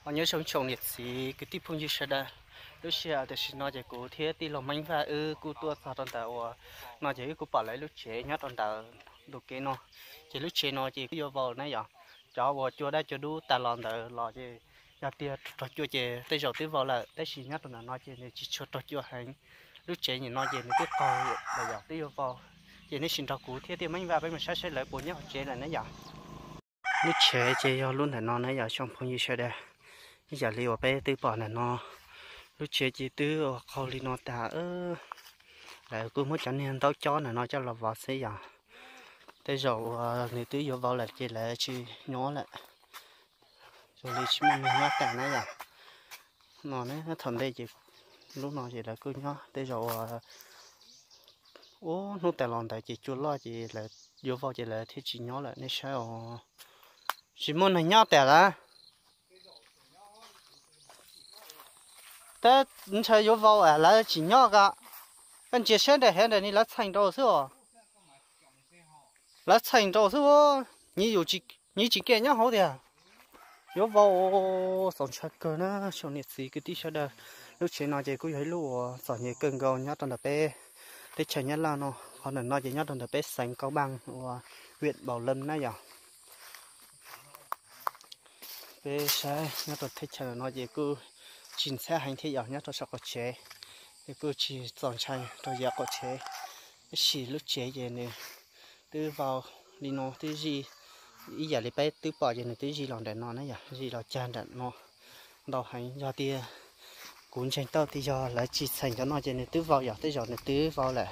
Os, nyob zoo tsoom niam txiv kwv tij phooj ywg sawv daws, lub sij hawm tam sim no ces kuv thiab tij laug Meej Vaj wb kuj tuaj txog rau ntawm uas no ces wb kuj pom lawv lub tsev nyob rau ntawm ntug kev no. Ces lub tsev no ces kuj yuav vau na yom, cov uas cua daj cua dub tas los ntawd los ces yog tias raug cua ces tej zaum twb vau lawm, tab sis nyob rau ntawm no ces nws tsis tshua raug cua heev. Lub tsev nim no ces nws twb qaug lawm yom, twb yuav vau. Ces nej sim nrog kuv thiab tij laug Meej Vaj peb mus saib saib lawv puas nyob hauv tsev lawm na yom. Lub tsev ces yog lub ntawm no na yom tsoom phooj ywg sawv daws. Ib yam li uas peb twb pom ntawm no, lub tsev ces twb ua qaug li no tas. Lawv kuj muab cov niag ntaub cob ntawm no coj los vov xwb yom. Tej zaum uas nws twb yuav vau lawm ces lawv tsis nyob lawm. Zoo li tsis muaj neeg nyob tas na yom. No ne thaum ntej ces lub no ces lawv kuj nyob, tej zaum uas ub hnub tas los ntawd ces cua loj ces lawv yuav vau ces lawv thiaj tsis nyob lawm, nej saib os. Tsis muaj neeg nyob tas lawm. Tab ntshe yuav vau lawv tsis nyob ko. Koj ntsia siab nram hev nram ni lawv txheem rau xwb os. Lawv txheem rau xwb, nyiv tsis kiag nyob hauv tiag. Yuav vau, txaus ntshai kawg na tsoom niam txiv kwv tij sawv daws. Lub tsev no ces kuj yog ib lub uas txom nyem kawg nkaus nyob rau ntawm peb teb chaws Nyab Laj no. Qhov ntawm no ces nyob rau ntawm peb xeev Kaub Npaaj uas huyện Bảo Lâm na yom. Peb saib nyob rau thaj chaw no ces kuj tsis ntxhab heev thiab yom, nyob rau saum qaum tsev ces kuj tsis txaus ntshai rau yav qaum tsev. Tab sis lub tsev ces nws twb vau li no twb zij, ib yam li peb twb pom ces nws twb zij los nram no na yom, zij los cag nram no ntau heev. Yog tias kuv ntseeg tau tias yog lawv tsis txheem cov no ces nws twb vau yom, tej zaum nws twb vau lawm.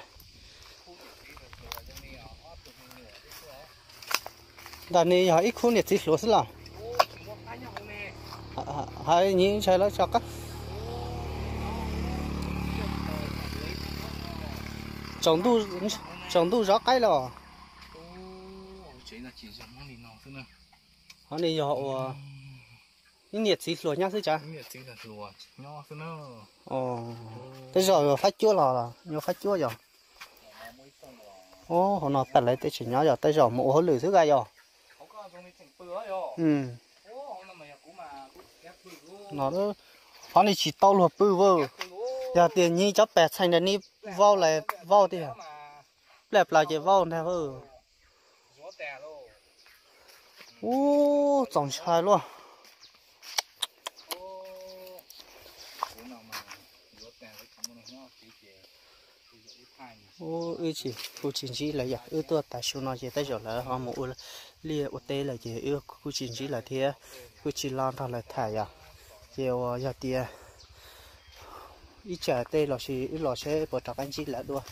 Ntawm nws yog ib khub niam txiv hluas xwb los? Hais nyiv ntshai lawv tso qab. Tsaus ntuj zov qaib los? Qhov no yog ua ib niam txiv hluas nyob xwb tsav? Tej zaum fab cuab los, yuav fab cuab yog. Hauv no pab lawv tej tseem nyob yog tej zaum mus ua hauj lwm xwb ka yog. No, qhov ni tsis tau luag pw vau. Yog tias nyiv cov pam txheem ntawm ni vau lawm vau tiag. Plaj plaws ces vau ntag vau. Ub, txaus ntshai luaj. Ub, wb tsis, kuj tsis ntsib lawv yom, wb tuaj tav su no ces tej zaum lawv ho mus ua liaj ua teb lawm ces wb kuj tsis ntsib lawv thiab, kuj tsis los nrog lawv tham yom. Ces uas yog tias ib tsam tej los sis wb los seb puas rov qab ntsib lawv dua.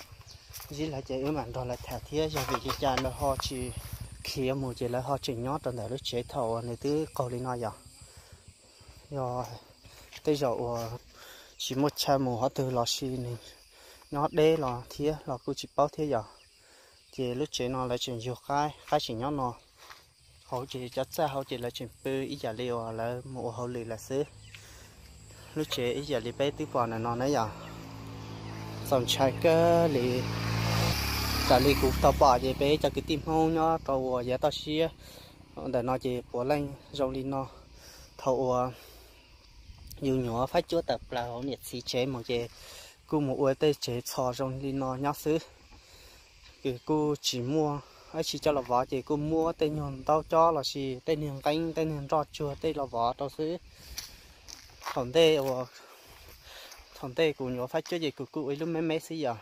Ntsib lawv ces wb mam nrog lawv tham thiab, yog vim li cas lawv ho tsis khiav mus ces lawv ho tseem nyob rau ntawm lub tsev thaum uas nws twb qaug li no yom. Yog tej zaum uas tsis muaj chaw mus qhov twg los sis nws nyob deb los thiab los kuj tsis paub thiab yom. Ces lub tsev no lawv tseem yug qaib, qaib tseem nyob no. Hauv ces cov txaj hauv ces lawv tseem pw ib yam li uas lawv mus ua hauj lwm lawm xwb. Lub tsev ib yam li peb twb pom ntawm no na yom. Txaus ntshai kawg li. Raws li kuv tau pom ces peb cov kwv tij Hmoob nyob rau uas yav toj siab ntawm no ces puav leej zoo li no. Thaum uas yus nyuam fab cuab tawm plaws hauv niam txiv tsev mus ces kuj mus ua tej tsev txho zoo li no nyob xwb. Ces kuj tsis muaj dab tsi coj los vov ces kuj muab tej nyuag ntaub cob los sis tej niag nqeeb tej niag nroj tsuag tej los vov rau xwb. Thaum ntej uas, thaum ntej kuv nyuam fab cuab ces kuv kuj ua ib lub me me xwb yom.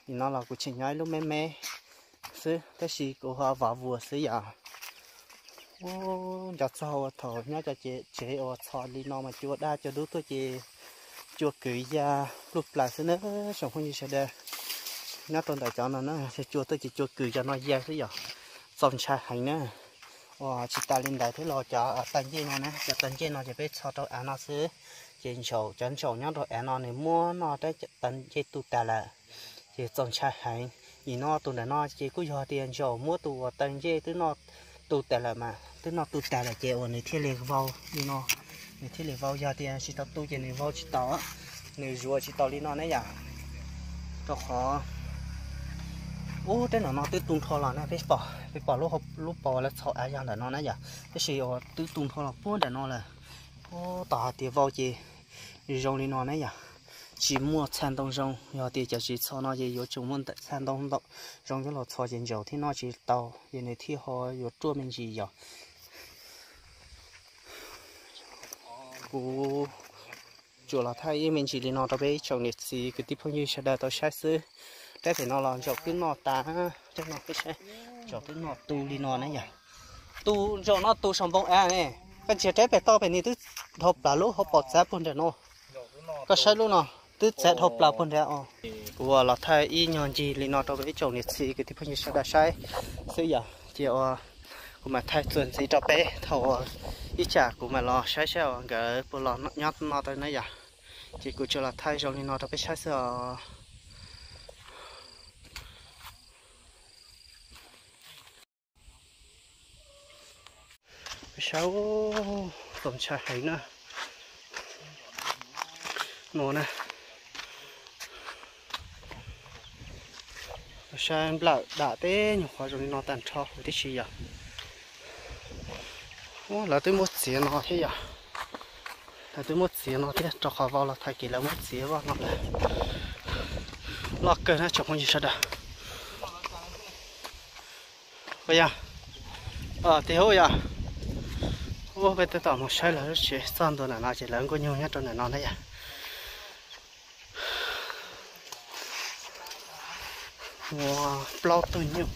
Nim no los kuv tseem nyob ib lub me me xwb tab sis kuv ho vov vuas xwb yom. Ub, nco txog uas thaum nyob cov tsev uas txho li no mas cua daj cua dub tuaj ces cua kwv ya pluj plaws xwb na tsoom phooj yw sawv daws. Nyob rau ntawm cov no na, cua tuaj ces cua kwv cov no ya xwb yom. Txaus ntshai heev na. Uas tsis tas li ntawd thiab los cov taw ncej no na, cov taw ncej no ces peb txho rau av no xwb. Ces ntsaum, cov ntsaum nyob rau av no nws muab noj rab taw ncej tu tas lawm. Ces txaus ntshai heev. Nim no tus ntawm no ces kuj yog tias ntsaum muab tus uas taw ncej twb noj tu tas lawm mas, twb noj tu tas lawm ces uas nws thiaj li vau li no. Nws thiaj li vau, yog tias tsis tau tu ces nws vau tsis tau, nws zuav tsis tau li no ne yom. Rau qhov ub, teb ntawm no twb tu nrho los na, peb pom, peb pom lub, lub pas lawv txhom av yog ntawm no na yom, tab sis uas twb tu nrho los puag ntawm no lawm. Tom hais tias vau ces zoo li no ne yom, tsis muaj txha ntoo zoo, yog tias cov tsis txho no ces yuav tsum muaj ntawm txha ntoo ntau zoo coj los txho ces ntsaum thiab noj tsis tau, ces nws thiaj ho yuav ruaj me ntsis yom. Kuv tsuas los thaij ib me ntsis li no rau peb ib tsoom niam txiv kwv tij phooj ywg sawv daws tau saib xwb. Reb pem no los ntsaum twb noj tas, reb no peb saib, ntsaum twb noj tu li no ne yom. Tu ntsaum no tu saum npoo av ne, koj ntsia reb pem toj pem nws twb dhau plaws lub hauv paus txav puag nram no. Koj saib lub no, twb txav dhau plaws puag nrad os. Kuv los thaij ib nyuag ncig li no rau peb ib tsoom niam txiv kwv tij phooj ywg sawv daws saib xwb yom, ces ua kuv mam thaij txuas ntxiv rau peb thaum ib tsam kuv mam los saib saib uas nkawd puas los nyob no tau na yom. Ces kuv tsuas los thaij zoo li no rau peb saib xwb os. Peb saib, txaus ntshai heev na. No na, saib nplawm dam teb nyuag qhov zoo li no tag nrho huv tib si yom. Lawv twb muab txiav no thiab yom. Lawv twb muab txiav no thiab, rau qhov vau los tag kis lawv muab txiav vaj no lawm. Loj kawg na tsoom phooj ywg sawv daws. Ua yog, tig hub yog, ub peb tab tom mus saib lawv lub tsev txog ntua ntawm no ces lawv nkuaj nyuj nyob rau ntawm no na yom. Muaj plaub tug nyuj,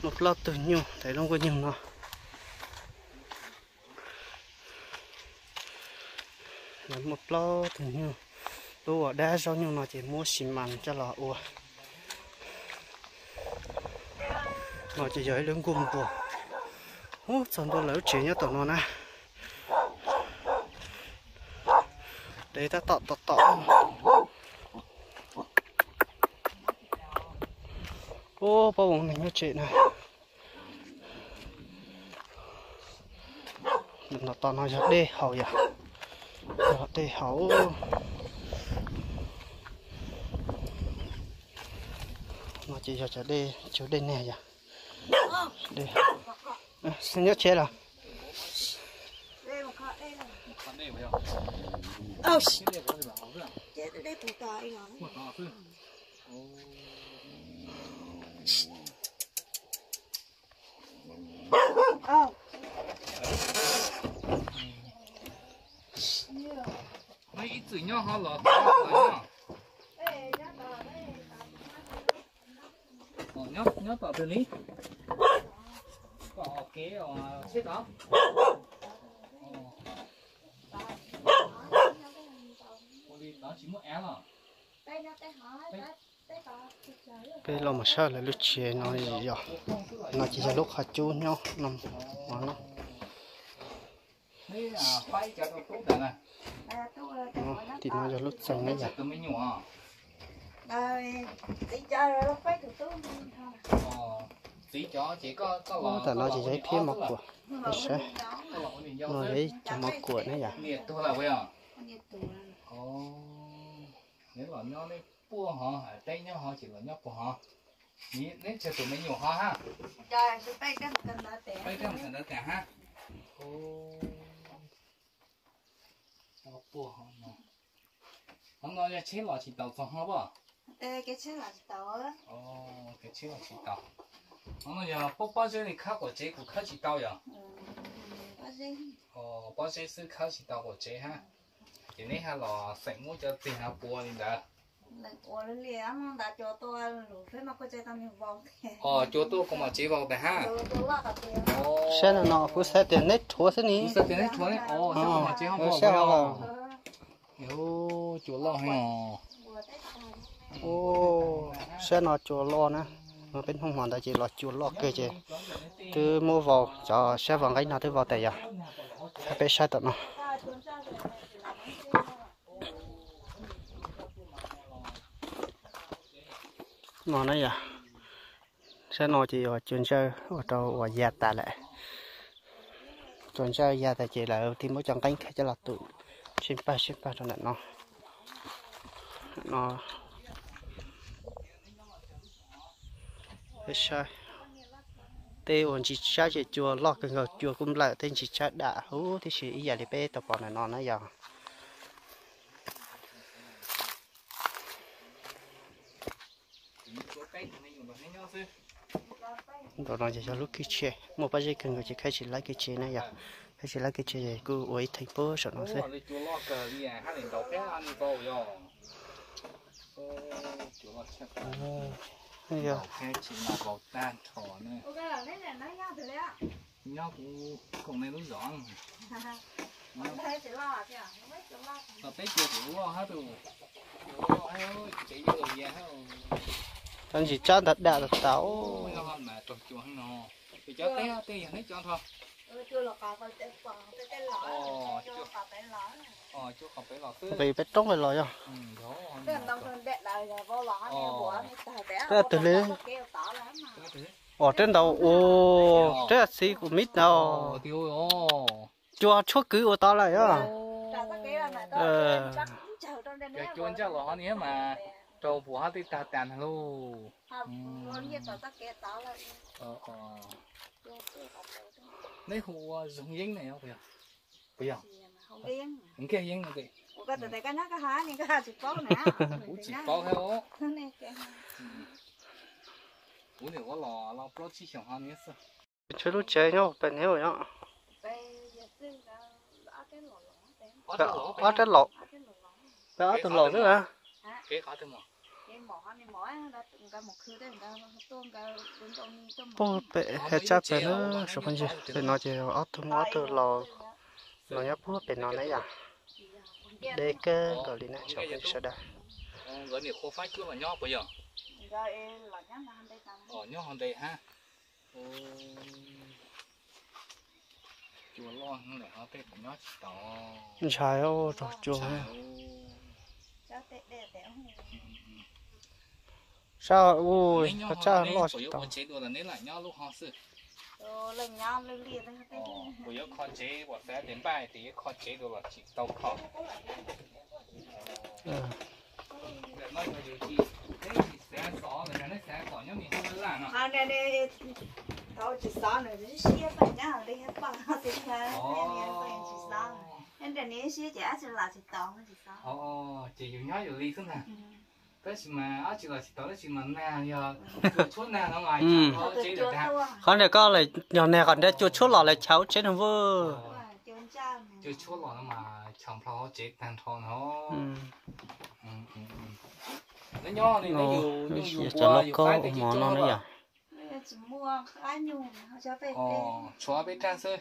muaj plaub tug nyuj ntawm lub nkuaj nyuj no. Lawv muaj plaub tug nyuj, lub uas dab zaub nyuj no ces muab xi mas coj los ua. No ces yog ib lub nkuaj npua. Ub, txog ntua lawv lub tsev nyob tom no na. Dev tab tom tom tom. Ub, paub voos neeg nyob tsev na. No tom no yog dej haus yom, yog dej haus. No ces yog cov dej, cov dej niag yom. Dej haus. Nyob tsev los? Ib txwm nyob ho los, nyob tom twg li? Tom kev tsheb tod. Ua li tod tsis muaj av los? Peb los mus saib lawv lub tsev no yom. No ces yog lub qhov cub nyob no. Tim no yog lub txee na yom. Tam no ces yog ib phiab mov kuam, saib no yog ib cov mov kuam na yom. Neb los nyob neb puag hov, teb nyob hov ces los nyob puag hov. Neb tseg tus me nyuam hov ha. Peb kawg mus kawm ntawv tas ha. Puag hov no. Hov no yog tsheb los tsis taus txog hov pob? Kev tsheb los tsis taus. Hov no yog pob pob zeb li khawb quav tsev kuv khawb tsis tau yom? Pob zeb xwb khawb tsis tau quav tsev ha. Ces neb ha los xeem muab cov txiag no puas li ntawd. Os, cua tuaj kuv mam tsev vau tas ha. Saib no no kuv xav tias neb rhuav xwb ni. Kuv xav tias neb rhuav ne. Saib kuv mam tsev ho vau. Cua loj heev os. Saib no cua loj na. Peb hnub hmo ntawd ces los cua loj kawg ces twb muab vau, cov sab vau nqeeb no twb vau tas yom. Peb saib tom no. No na yom, sab no ces yog cua ntsawj ua rau uas ya tas lawm. Cua ntsawj ya tas ces lawv thiaj muab cov nqeeb khaws coj los tus sib pawg sib pawg rau ntawm no. No peb saib. Tej uas ntsis tsab ces cua loj kawg nkaus, cua kuj nplawm tej ntsis tsab dam huv tib si ib yam li peb tau pom ntawm no na yog. Ntawm no ces yog lub kwj tse, muaj pob zeb kawg nkaus ces khav tsis laib kwj tse na yog. Khav tsis laib kwj tse ces kuj ua ib theem puag saum no xwb. Cov ntsis tsab ntawd dam tas tas. Peb roob peb los yog. Peb twg li? Ua teb ntawd ua teb txiv kuv mib ntawd. Cua tshuab kwv ua tau lawm yog. Neb hu ua Zoov Yeeb ne, puas yog? Nkag Yeeb no. Kuv tsis paub thiab os. Kuv nim ua los plaub tsib xyoos ho ni xwb. Tshuav lub tsev nyob pem ne yog. Ob rab laus, peb ob tug laus xwb na. Puag pem hav tsab pem na, saum phooj ywg, pem no ces ob tug muaj ob tug laus los nyob puag pem no na yom. Deb kawg nkaus li na tsoom phooj ywg sawv daws. Ntshai raug cua. Sab u, tsab loj tsis tau. Ces yus nyob yus li xwb ntag. Tab sis mas dab tsi los tsis tau, dab tsi mas nag yog cua tshuab nag no mas. Qhov ntawd koj yog nag qhov ntawd cua tshuab los lawv chaw ua tsheb no vwj. Cua tshuab los no mas chaw nplho hauv tsev tag nrho no. Cov lauj kaub ua mov no na yom. Tshuav peb rag xwb.